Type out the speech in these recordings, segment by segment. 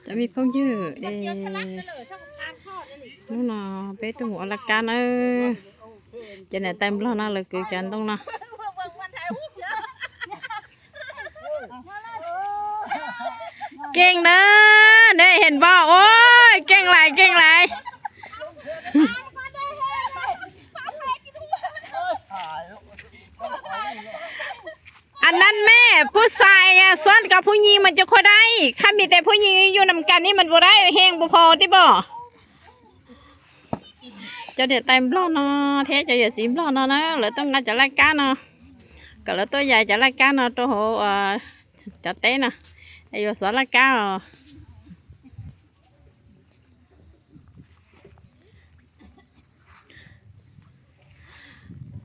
Cov me phooj ywg, hnub no peb tuaj mus ua laj kab nawb. Cov niam tais nplog no lawv kwv cov ntoo no. Keej na, neb heev npaum, ua keej lais keej lais. Anaj mej pub xais xuab kom phooj ywg mas cov khuav dai, khab mis tes phooj ywg yus nam kas ni mas puas dai heev puas phom tib pom. Cov niam tais nplog no thiab cov yawm txiv nplog no na, lawv tuaj nqa cov laj kab no, kom lawv tuaj yais cov laj kab no rau hauv cov teb no, yuav xov laj kab os.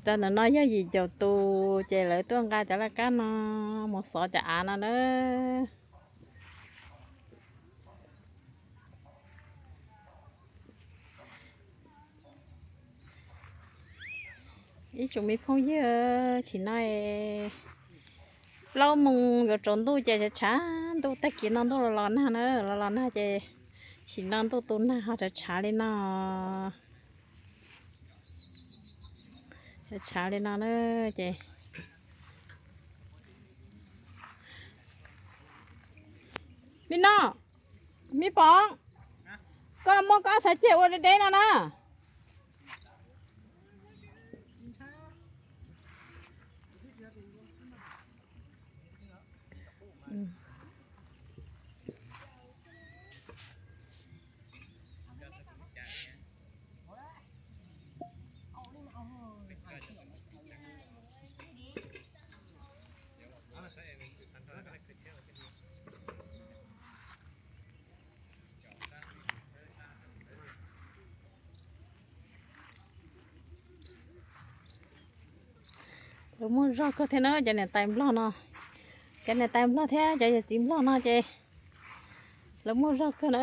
Cov ntawm no yog yim caum tus, ces lawv tuaj nqa cov laj kab no mus xov cov av no na. Ib tsoom me phooj ywg, tsim no plaub moos yuav tsaus ntuj ces tshav tshav ntuj, tag kis no ntuj los los nag na, los los nag ces tsim no ntuj tu nag ho tshav tshav li no. Tshav tshav li no na ces. Me no, me Pov, koj muab koj xav ceg ua deb deb no na. Lawv muaj zog kawg thiab na, cov niam tais nplog no, cov niam tais nplog thiab cov yawm txiv nplog no ces lawv muaj zog kawg na.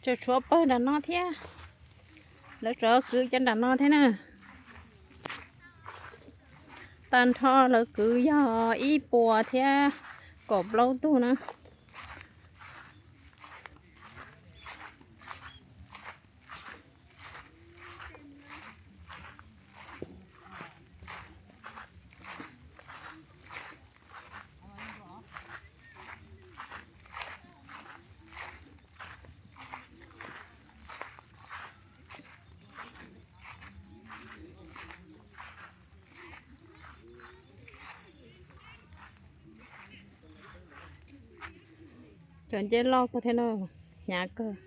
Tseem tshuav pawg nram no thiab, lawv tseem kwv cov nram no thiab na. Tag nrho lawv kwv yog ib puas thiab kaum plaub tug na. Cov nceb loj kawg thiab na, hnyav kawg.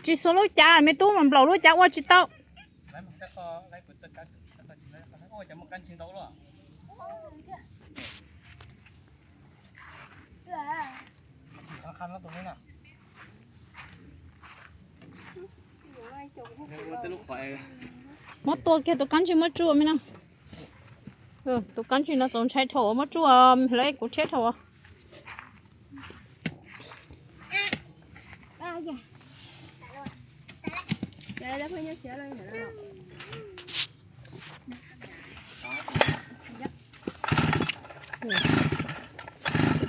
Tsis xuas lub cav, me tub mas nplaum lub cav ua tsis tau. Muab tua kiag tus kab ntsig muab tsuj me no. Tus kab ntsig no txaus ntshai dhau, muab tsuj lawm kuv thiab dhau.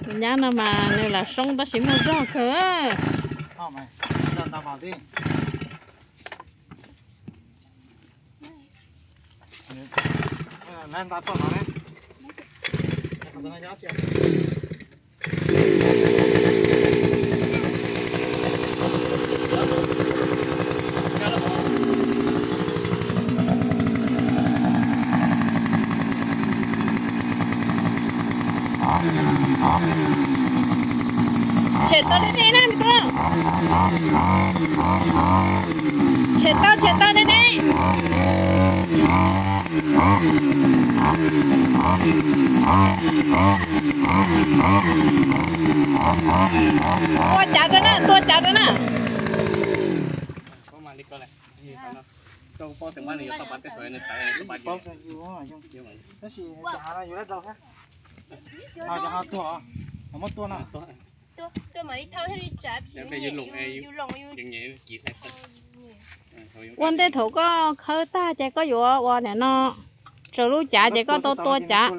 Tus nyab no mas nws lam soob tab sis muaj zog kawg. Tshem tau deb deb na me tub. Tshem tau, tshem tau deb deb. Tua cav rau na, tua cav rau na. Ua ntej thaum koj khawb tag ces koj yuav ua niam no, tsaws lub cav ces koj tau tua cav.